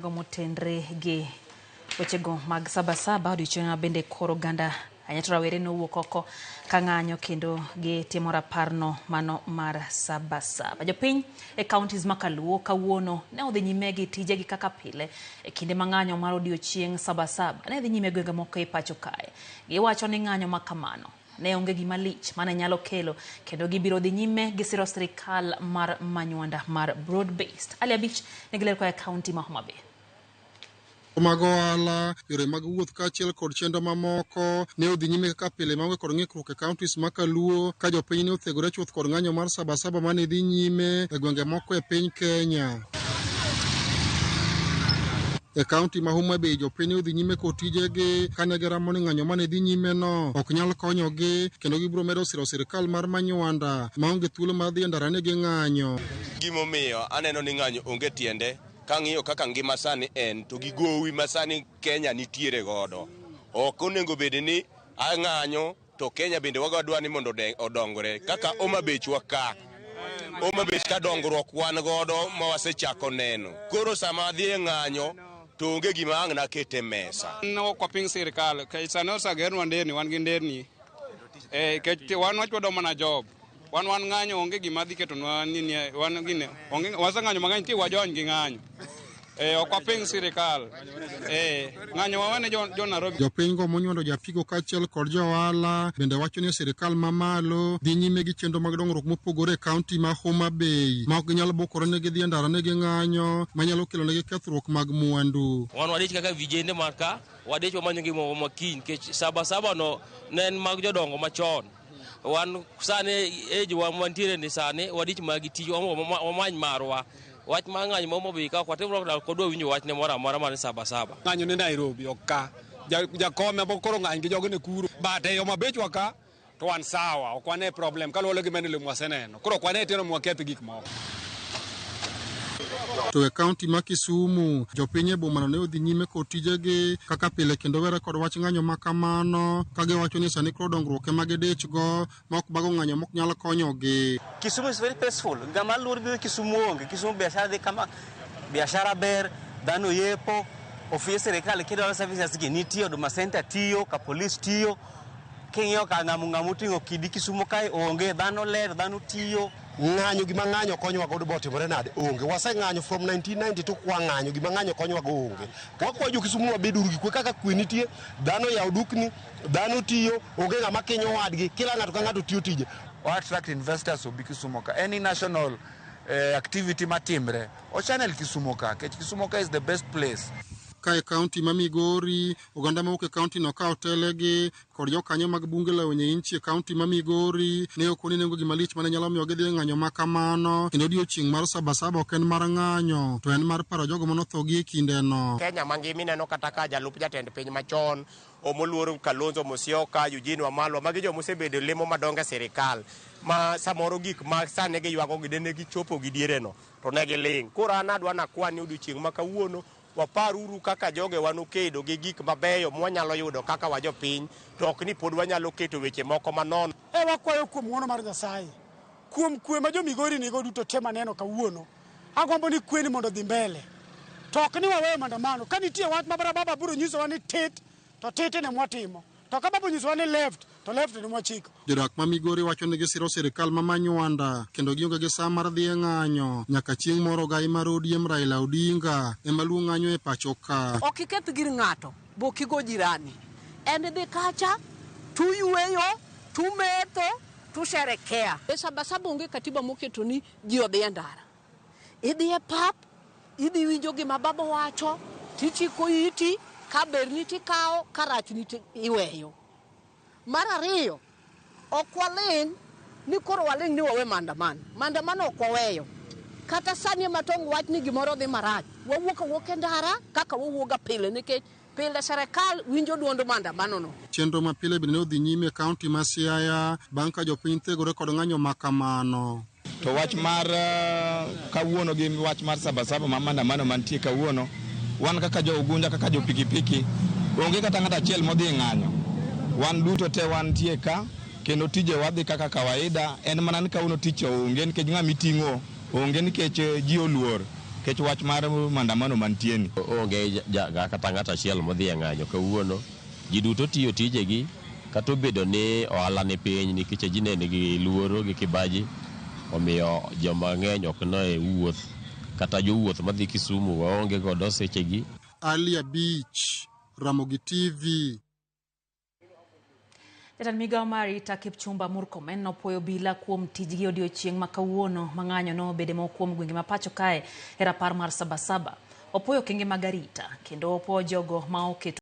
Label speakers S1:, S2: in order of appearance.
S1: Motenre gi wechego mag Sabasaba, odiochieng' ma bende koro oganda ahinya to rawere nowuok oko ka ng'anyo kendo gitimo raparno mano mar Sabasaba. Jopiny e counties ma Kaluo kawuono ne odhi nyime gi tijegi kaka pile e kinde ma ng'anyo mar odiochieng' Sabasaba ne dhi nyime e gwenge moko e pacho kae. Giwacho ni ng'anyo ma kamano ne onge gima lich mane nyalo kelo kendo gibiro dhi nyime gi siro sirikal mar Manywanda mar broad based. Ali Abich nigi ler koa e kaunti ma Homa Bay.
S2: Mag ohala, yore mag wuoth kaachiel kod chenro mamoko ne odhi nyime kaka pile maonge kod ng'ikruok e counties ma Kaluo ka jopiny ne othegore chuth kod ng'anyo mar Sabasaba mane dhi nyime e gwenge moko e piny Kenya. E kaunti ma Homa Bay jopiny ne odhi nyime kod tijegi kane giramo ni ng'anyo mane dhi nyime no ok nyal konyogi kendo gibiro medo siro sirkal mar Manywanda maonge thuolo mar dhi e ndara ni ging'anyo.
S3: Gimomiyo aneno ni ng'anyo onge tiende kang'iyo kaka ngima sani en to gi gowi ma sani Kenya nitiere godo. Ok onego bed ni ang'anyo to Kenya bende wadwa ni mondo odongre kaka Homa Bay wa ka. Homa Bay ka dongruok wan godo ma wasechako neno. Koro sama adhi e ng'anyo to onge gima ang' naket e mesa.
S4: Ok waping sirikal, sani osegernwa nderni, wan gi nderni. Kech wan wachwado mana job. Wan wan ng'anyo onge gima dhi ketonwa nini, wan gine, onge waseng'anyo mang'eny ti wajony gi ng'anyo. Ok waping sirikal. Ng'anyo wawene jo Nairobi.
S2: Jopiny go monywando japigo kaachiel kod johala bende wacho ni sirikal mamalo dhi nyime gi chenro mag dongruok mopogore e kaunti ma Homa Bay ma ok ginyal bukore ni gidhi e ndara ni ging'anyo manyalo kelo negi kethruok mag mwandu.
S5: Wan wadich kaka vijende mar ka, wadich wamanyo ngima ma kiny nikech Sabasaba no ne en mag jodongo machon. Wan sani age wa mantiere ni sani wadich ma gi tich wamany marwa. Wach mar ng'anyo ma Homa Bay ka ok watim lockdown ok wadwa winjo wachne moro amora mar Sabasaba.
S6: Ng'anyo ne Nairobi ok ka. Jakome bo koro ng'any gi jogene kuro. But e Homa Bay wa ka to wan sawa, ok wane problem kaluwore gi maendeleo mwaseneno. Koro ok wane tiende mwaketh gik moko.
S2: To e kaunti ma Kisumu, jopiny e bomano ne odhi nyime kod tijegi kaka pile kendo were kod wach ng'anyo ma kamano ka giwacho ni sani koro dongruok ema gidich go ma ok bago ng'anyo mok nyal konyogi.
S7: Kisumu is very peaceful. Ng'ama luor biro Kisumu onge. Kisumu biashara dhi kama, biashara ber, dhano yepo, ofis sirikal kidwaro services gi nitie, Huduma Center tiyo, ka police tiyo. King'iyo ka ng'amu ng'amu oting'o kidi Kisumu kae onge, dhano ler, dhano tiyo.
S8: Ng'anyo gima ng'anyo konyowa godo botimore nade? Onge. Waseng'anyo from 1992 kwa ng'anyo gima ng'anyo konyowa go onge. Wakwayo jo Kisumu wabeduru gi kwe kaka kwe nitie, dhano oyawo dukni, dhano tiyo, onge ng'ama kinyo wadgi, kila ng'ato ka ng'ato tiyo tije.
S9: O attract investors obi Kisumu ka. Any national activity matimre, o channel Kisumu ka, kech Kisumu ka is the best place.
S2: Ka e kaunti ma Migori, oganda mawuok e kaunti no ka otelegi kod jokanyo mag bunge lawo nyainchi e kaunti ma Migori ne ok oni nengo gima lich mane nyalo miyo gidhi e ng'anyo ma kamano kendo odiochieng' mar Sabasaba ok en mar ng'anyo to en mar paro jogo manotho gi e kindeno.
S3: Kenya mangima ineno kata ka jalup jatend piny machon Omoluor Kalonzo Musyoka, Eugene Wamalwa, magi joma osebedo lemo madongo e sirikal ma samoro gik ma sani giywago gi dene gichopo gi diereno to ne giling'. Koro an adwa nakwa ni odiochieng' ma kawuono waparuru kaka jogewa nokedo gi gik mabeyo mwanyalo yudo kaka wajopiny to ok ni pod wanyalo keto weche moko manono.
S10: Wakwayo kuom ng'wono mar Nyasaye, kuom kwe ma jo Migori nigo duto te maneno kawuono. Agombo ni kwe ni mondo odhi mbele. To ok ni waweyo maandamano. Ka nitie wach ma baba biro nyisowa ni tit, to tit ne mwatimo. To ka baba onyisowa ni left, to left ne mwachiko.
S2: Jodak ma Migori wacho ni gisiro sirikal ma Manywanda kendo gionge gi saa mar dhi e ng'anyo nyaka chieng' moro ogai mar ODM Raila Odinga ema luo ng'anyo e pacho ka.
S11: Ok iketh gir ng'ato, bo ok igo jirani. En idhi kacha, tuyueyo, tumetho, tusherekea. E Sabasaba onge katiba moketo ni ji odhi e ndara. Idhi e pap, idhi winjo gima baba wacho, tichiko iti, ka berni tikawo, ka rachni to iweyo. Mar ariyo, ok waling' ni koro waling' ni wawe maandamano. Maandamano ok waweyo. Kata sani ema tong' wach ni gimoro dhi marach, wawuok awuoka e ndara kaka wawuoga pile nikech pile serikal winjo duond maandamano no.
S2: Chenro ma pile bende ne odhi nyime e kaunti ma Siaya bang' ka jopiny thegore kod ng'anyo ma kamano.
S12: To wach mar kawuono gi wach mar Sabasaba ma maandamano mantie kawuono, wan kaka jo Ugunja, kaka jo pikipiki, onge kata ng'ato achiel modhi e ng'anyo. Wan duto te wantie ka, kendo tije wadhi kaka kawaida, en mana ni kawuono tich onge nikech ng'ama iting'o onge nikech ji oluor. Nikech wach mar maandamano mantie ni.
S13: Onge kata ng'ato achiel modhi e ng'anyo kawuono. Ji duto tiyo tijegi kata obedo ni ohala ni piny nikech ji ne nigi luoro gi kibaji omiyo joma ng'eny ok ne wuoth kata jowuoth madhi Kisumu waonge godo sechegi.
S2: Ali Abich, Ramogi TV.
S1: Jatend migao mar arita Kipchumba Murkomen nopuoyo obila kuom tijgi odiochieng' ma kawuono ma ng'anyo nobede moko kuom gwenge ma pacho kae e rapar mar Sabasaba. Opuoyo okenge mag arita kendo opuoyo jogo ma oketo